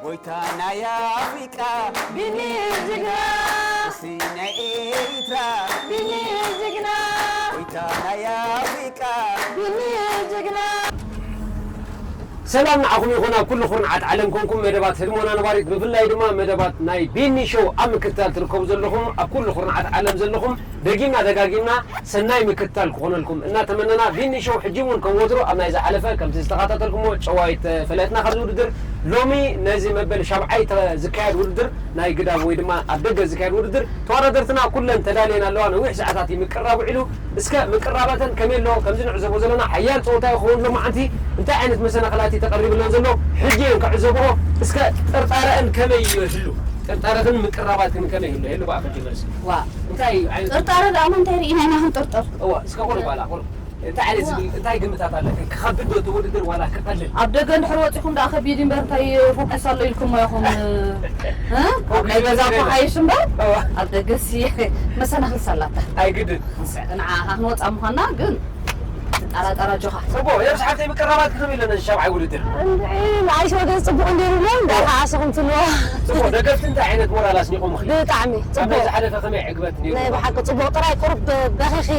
ጎይታ ናይ ኣፍሪቃ ቢኒ ጅግና፣ ንሲ ናይ ኤርትራ ቢኒ ጅግና፣ ጎይታ ናይ ኣፍሪቃ ቢኒ ጅግና። ሰላም ንዓኹም ይኹን፣ ኣብ ኩሉ ኩርናዓት ዓለም ኮንኩም መደባት ህድሞና ነባሪት፣ ብፍላይ ድማ መደባት ናይ ቢኒ ሾው ኣብ ምክትታል ትርከቡ ዘለኹም፣ ኣብ ኩሉ ኩርናዓት ዓለም ዘለኹም፣ ደጊምና ደጋጊምና ሰናይ ምክትታል ክኾነልኩም እናተመነና፣ ቢኒ ሾው ሕጂ እውን ከም ወትሩ ኣብ ናይ ዝሓለፈ ከምቲ ዝተኸታተልኩምዎ ጨዋይ ተፈለጥና ካብዚ ውድድር። ሎሚ ነዚ መበል ሻብዓይ ተ-፣ ዝካየድ ውድድር ናይ ግዳብ ወይ ድማ ኣብ ደገ ዝካየድ ውድድር፣ ተወዳደርትና ኩለን ተዳልየን ኣለዋ። ነዊሕ ሰዓታት እዩ ምቅራብ ውዒሉ። እስከ ምቅራባተን ከመይ ኣሎ? ከምዚ ንዕዘቦ ዘለና ሓያል ፀወታ ይኸውን ሎማዓንቲ። እንታይ ዓይነት መሰናኽላት እዩ ተቐሪብለን ዘሎ? ሕጂ እየን ክዕዘብኦ። እስከ ጥርጣረአን ከመይ ይህሉ? ጥርጣረኽን ምቅራባትክን ከመይ ይህሉ? ይህሉ ብኣፈ ጀመርሲ። ዋ። እንታይ ዓይነት ጥርጣረ ደኣ፣ እንታይ ርኢና ኢና ክንጥርጠር? እዋ፣ እስከ ቁሩብ ባላ፣ ቁሩብ። እንታይ ዓይነት ዝግም-፣ እንታይ ግምታት ኣለኪ? ክኸብድ ዶ እቲ ውድድር ዋላ ክቐልል? ኣብ ደገ እንድሕር ወጺኹም ደኣ ከቢድ እምበር እንታይ ፎኩስ ኣሎ ኢልኩሞ ኢኹም? እ? ኣብ ናይ ገዛ እኮ ሓይሽ እምበር፣ እዋ። ኣብ ደገሲ መሰናኽል ሳላታ። ኣይግድን። ንስዕ፣ ንዓኻ ክንወጻ ምዃንና ግን ትጠራጠራ ኣጆኻ። ጽቡቕ፣ የብስ ሓፍተይ ምቅራባት ክኽም ኢለ ነዚ ሻብዓይ ውድድር። እንድዒ፣ ንዓይሲ ወገን ጽቡቕ እንዲሩ ኣሎ፣ እንዳ ከዓሰኹም ትልዎ። ጽቡቕ፣ ደገፍቲ እንታይ ዓይነት ሞራል ኣስኒቖምኺ? ብጣዕሚ ኣብ ናይ ጽቡቕ። ዝሓለፈ ከመይ ዕግበት ነይሩ? ናይ ብሓቂ ጽቡቕ፣ ጥራይ ቁሩብ በኺኺ።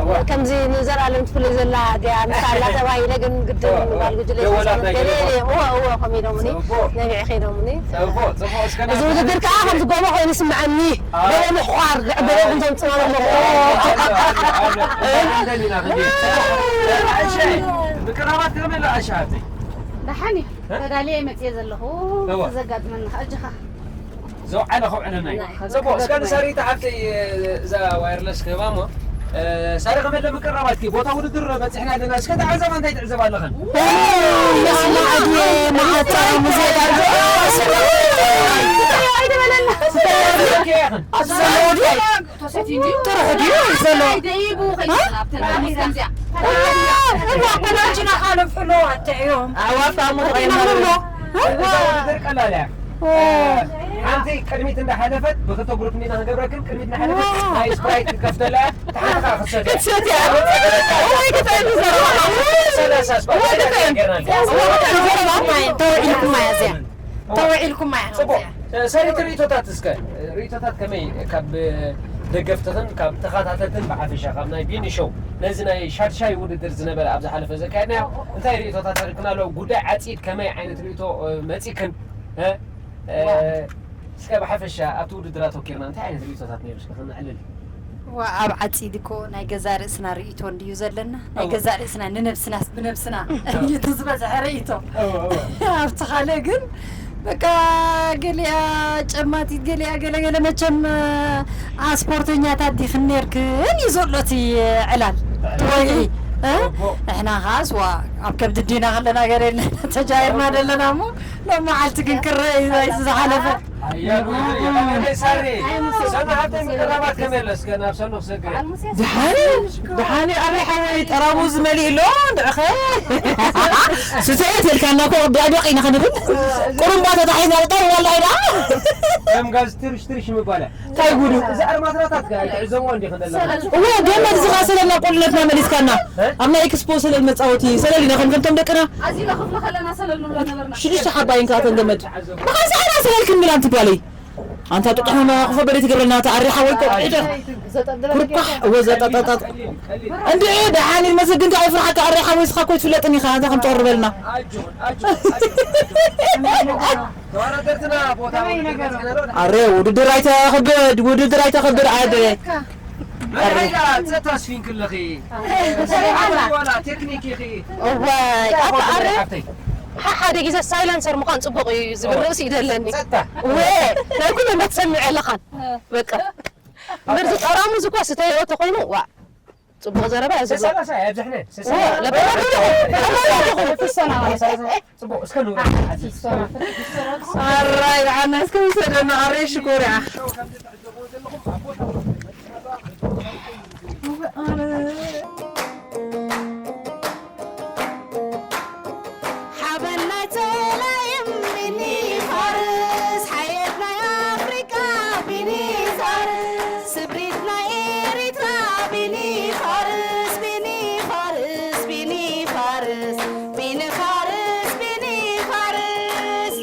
እዋ። ከምዚ ንዘርኣለም ትፍለይ ዘላ ድያ፣ ምሳላ ተባሂለ ግን ግድን እዋ፣ እዋ። ጓል ጉጅለ ደወላት ናይ ገለ ገለ። እዋ፣ እዋ፣ ከምኡ ኢሎምኒ። ጽቡቕ። ነቢዕኺ ኢሎምኒ። ጽቡቕ፣ ጽቡቕ፣ እስከ እዚ ናብ ውድድር ከዓ ከምዚ ጎቦ ኮይኑ ይስምዓኒ። ኣዎ። ገለ ምሕዃር፣ ገለ ኣዎ። ከምዘምጽና ኣለኹ። ኣዎ፣ ኣዎ፣ ኣዎ። እሺ፣ ምቅራባት ከመይ ኣሎ ኣሻ ሃብተይ? ደሓን እዩ። እ? ተዳልየ መጽየ ዘለኹ። እዋ። ዘጋጥመኒ ኸኣ እጅኻ። ዘውዓለ ከውዕለና እዩ። ናይ ጽቡቕ፣ እስከ ንሳሪታ ሓብተይ፣ እዛ ዋየርለስ ክህባ እሞ፣ እ፣ ሳሪ ከመይ ኣሎ ምቅራባትኪ? ቦታ ውድድር በጺሕና ኣለና። እስከ ተዓዘባ እንታይ ትዕዘባ ኣለኸን? ኦ፣ ያ ማዕድየ፣ ማዕጠ፣ ሙዚቃ። ኣይትበለና። ኣሰላሙ ጥራሕ ድዩ ዘሎ? እዋ፣ ኮላጅና ካልፍ ሕሎ ኣትዕዮም። ኣዕዋፍ ኣሞ ተቐይማ ኣሎ። እዋ። እዛ ውድድር ቀላል እያ። እዋ። ሓንቲ ቅድሚት እንዳሓለፈት ብክልተ ግሩፕ እንዲና ክንገብረክን፣ ቅድሚት እንዳሓለፈት እዋ። ናይ ስፕራይት ክትከፍተላ እያ። እታ ሓንቲ ከዓ ክትሰትያ። ክትሰትያ። እዋይ፣ ክትዕም ዘረባ። ሰላሳ ስፕራይት እዋይ፣ ክትዕም። ጌርና። እዋ፣ ክትዕም ዘረባ። ተውዒልኩማ እያ እዚኣ። ተውዒልኩማ እያ ጽቡቕ። እዚኣ። እ፣ ሰሪት ርእይቶታት እስከ፣ እ፣ ርእይቶታት ከመይ ካብ ደገፍትኽን ካብ ተኸታተልትን ብሓፈሻ ካብ ናይ ቢኒ ሾው ነዚ ናይ ሻድሻይ ውድድር ዝነበረ ኣብ ዝሓለፈ ዘካየድናዮ እንታይ ርእይቶታት ኣሪክና ኣሎ? ጉዳይ ዓጺድ ከመይ ዓይነት ርእይቶ፣ እ፣ መጺክን? እ፣ እ፣ ዋው። እስከ ብሓፈሻ ኣብቲ ውድድር ኣተኪርና እንታይ ዓይነት ርእይቶታት ነይሩ እስከ ክነዕልል? ዋ፣ ኣብ ዓጺድ እኮ ናይ ገዛ ርእስና ርእይቶ እንድዩ ዘለና። ናይ እወ። ገዛ ርእስና ንነብስናስ ብነብስና እወ። እዩ እቲ ዝበዝሐ ርእይቶ። እወ፣ እወ። ኣብቲ ካልእ ግን በቃ ገሊኣ ጨማቲት፣ ገሊኣ ገለ ገለ። መቸም፣ ኣ፣ ስፖርተኛታት ዲኽን ኔርክን እዩ ዘሎ እቲ ዕላል። ዕላል። ወግዒ፣ እ? እወ። ንሕና ኸኣስ ዋ ኣብ ከብዲ ዲና ከለና ገለ የለን ተጃይርና ዘለና እሞ ሎም መዓልቲ ግን ክረአ እዩ ዝሓለፈ። ኣያ ጉድ፣ ኣያ ጉድ፣ ሳሪ፣ ሰናሓተይ ምቅራባት ከመይ ኣሎ? እስከ ናብ ሰኖ ክሰግር። ደሓኒ፣ ደሓኒ፣ ኣበይ ሓወይ ጠራሙዝ መሊኡ ኣሎ፣ እንድዕኸ። ስተየ ተልካና እኮ፣ ዳዕዳቕ ኢና ክንብል። ቁሩምባ ተታሒዝና፣ ጠው ዋላ ኢና። ከም ጋዝ ትርሽ ትርሽ ምባል። እንታይ ጉዱ? እዚ ኣርማትራታት ከ ኣይትዕዘብዎ እንዲኺ ዘለኹ? እወ፣ ገመድ ዝኻ ሰለልና ቁልነትና መሊስካና። እ? ኣብ ናይ ኤክስፖ ሰለል መጻወቲ ሰለል ኢና ከም ከምቶም ደቅና። ኣዚና ክፍሊ ከለና ሰለል ንብላ ነበርና። ሽዱሽተ ሓባ እየን ከኣተን ገመድ። መኻን ሰዓና ሰለል ክንብል ኣንቲ ጓለይ። ኣንታ ጥጡሕ መመኻኽፎ በደይ ትገብረልና፣ እታ ኣሪ ሓወይ እኮ ዒደ። ኩርኳሕ፣ እወ፣ ዘጠጠጠጥ። እንድዒ፣ ደሓን ይመሰግን፣ እንታይ ፍርሓካ፣ ኣሪ ሓወይ፣ እስኻ እኮ ትፍለጥን ኢኻ፣ እንታይ ከም ትቕርበልና። ኣረ፣ ውድድር ኣይተኽብድ፣ ውድድር ኣይተኽብድ፣ ኣደ። መርሓባ፣ ጸታ ስፊንክ ኣለኺ። ሰሪሓላ። ዋላ ቴክኒክ ኢኺ። እዋይ፣ ኣታ ኣረ፣ ሓፍተይ። ሓ-፣ ሓደ ግዜ ሳይለንሰር ምዃን ጽቡቕ እዩ ዝብል ኦ። ርእሲ ይደለኒ። ጸጥታ። ወ፣ ናይ ኩሉ እንዳትሰምዕ ኣለኻን። በቃ። እምበር፣ ዝጠራሙዝ እኳ ስተይኦ ተኾይኑ፣ ዋ፣ ጽቡቕ ዘረባ እያ ዝብሎ። ሰላሳ እያ፣ ኣብዝሕነ። ወ፣ ለበዳ ለበዳ። ጽቡቕ፣ እስከ ንውረድ። ኣራይ፣ ደሓና እስከ ውሰደና፣ ኣረ ሽኮርያ። ሓበን ናይ ጸላይም ቢኒ ፋርስ፣ ሓየት ናይ ኣፍሪቃ ቢኒ ፋርስ፣ ስብሪት ናይ ኤሪትራ ቢኒ ፋርስ፣ ቢኒ ፋርስ፣ ቢኒ ፋርስ፣ ቢኒ ፋርስ፣ ቢኒ ፋርስ።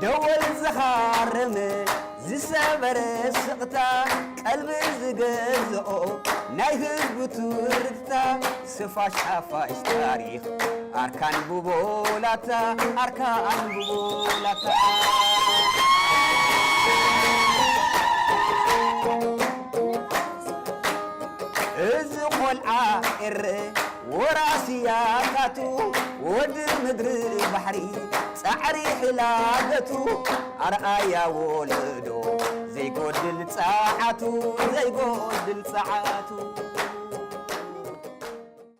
ደወል ዝኻረመ ዝሰበረ ስቕታ፣ ቀልቢ ዝገዝኦ ናይ ህዝቡ ትርታ፣ ስፋሻፋሽ ታሪኽ ኣርካን ብቦላታ፣ ኣርካን ብቦላታ። እዚ ቆልዓ ኤረ ወራሲ ያታቱ፣ ወዲ ምድሪ ባሕሪ ጻዕሪ ሕላገቱ፣ ኣርኣያ ወለዶ ዘይጎድል ጸዓቱ፣ ዘይጎድል ጸዓቱ።